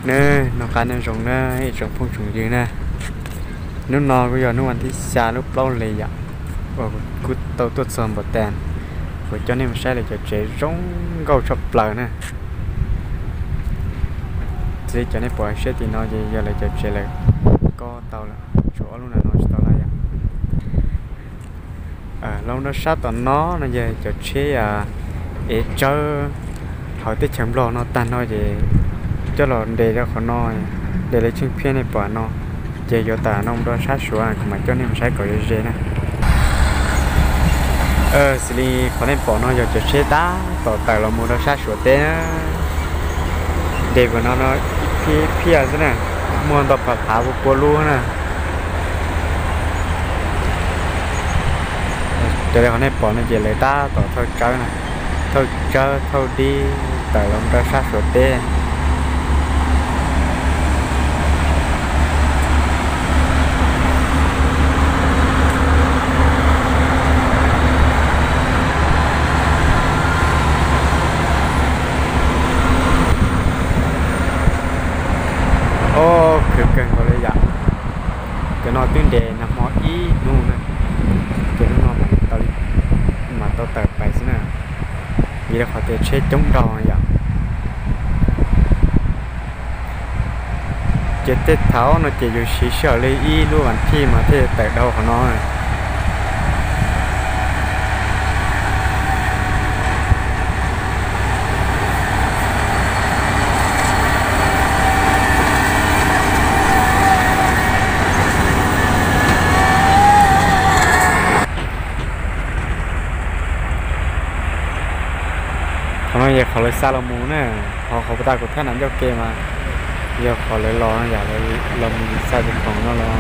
Neb noj qab nyob zoo na ib tsoom phooj tsoom ywg na. Hnub no kuj yog hnub vas thib xya lub plaub hlis yom, uas kuv tau tuaj txog Npam Tes, kuv coj nej mus saib lawv cov tsev zoo nkauj tshaj plaws na. Txij li cov nej pom siab tim no ces yog lawv cov tsev lawm, kob tau lawm, tshuav ob lub ntawm no tsis tau lawm yom. Los rau sab tom no no yog cov tsheb ev tsawb hauv teb chaws Nplog no tag no ces coj los nres rau qhov no, nres li tsheej phiaj nej pom no, ces yuav tawm no mus rau sab Suav, kuv mam coj nej mus saib kom ze ze na. Xws li qhov nej pom no yog cov tsheb tab tom tawm los mus rau sab Suav teb na. Nres puas no no ib phiaj xwb na, muaj ntau phav phav pua pua lub na. Raws li qhov nej pom no ces lawv tab tom thauj tsawb na, thauj tsawb thauj dib tawm los rau sab Suav teb. Ob, khwv kawg nkaus li yom. Cov no twb nres nag hmo ib hnub na, ces hnub no mam tau tawm pais xwb na, vim rau qhov tias tsheb coob dhau yom. Ces tej thaum no ces yus siv sij hawm li ib lub vas thij mas thiaj tawm dhau qhov no. Qhov no yog qhov lawv xa los mus na, ho qhov puag ta kuv thaj nas ncauj ke mas yog qhov lawv los yam los mus xa tus khoom no los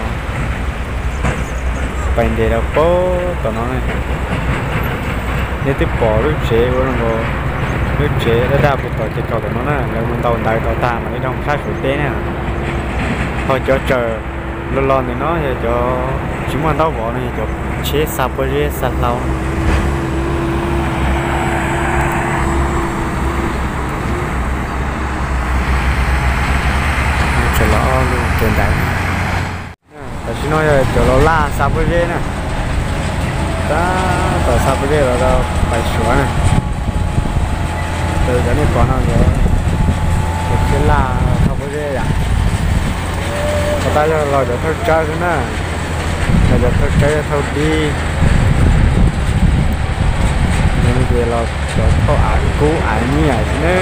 pais nres rau pem tom no. Nej twb pom lub tsev ua zoo nkaus, lub tsev daj daj puag tom ces kaum tom no na, lawv mus ntaus ntawv tau tag mam li rau sab Suav teb na. Ho cov tsaws los los ntawm no yog cov tsis muaj ntaub vov no, yog cov tsheb xa pob zeb xa hlau. Tseem los ob lub kev ntawd. Tam sim no yog cov los laj xa pob zeb na, tab tom xa pob zeb los rau pais Suav na. Ces cov nej pom no yog cov tsheb laj xa pob zeb yom. Puag ta yog los cov thauj tsawb xwb na, los cov thauj tsawb thauj dib. Ces los cov thauj av kub av nyiaj xwb na.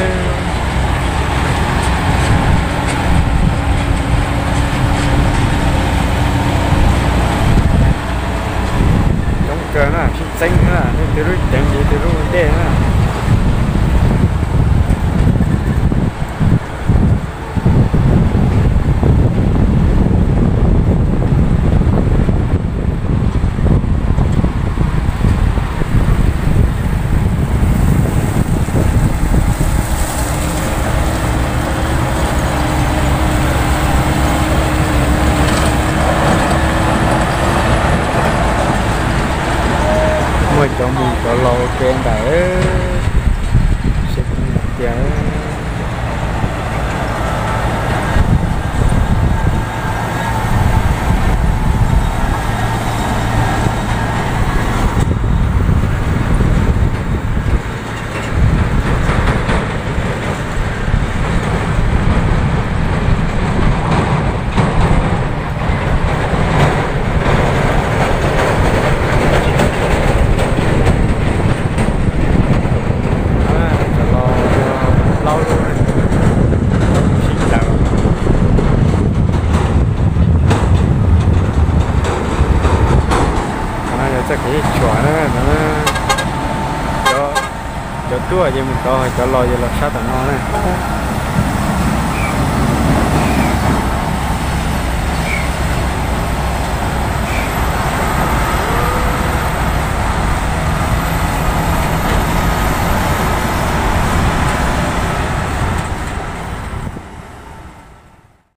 Coob kawg na, sib txeeb na, leej twg lub ceev ces tus lub ntej na. Muaj cov mus cov los ua ke ntawm seb tiag. Cov los plaub lub sib daws. Qhov no yog txoj kev tshuam na, cov tuaj ces mus tod, cov los ces los sab tom no na.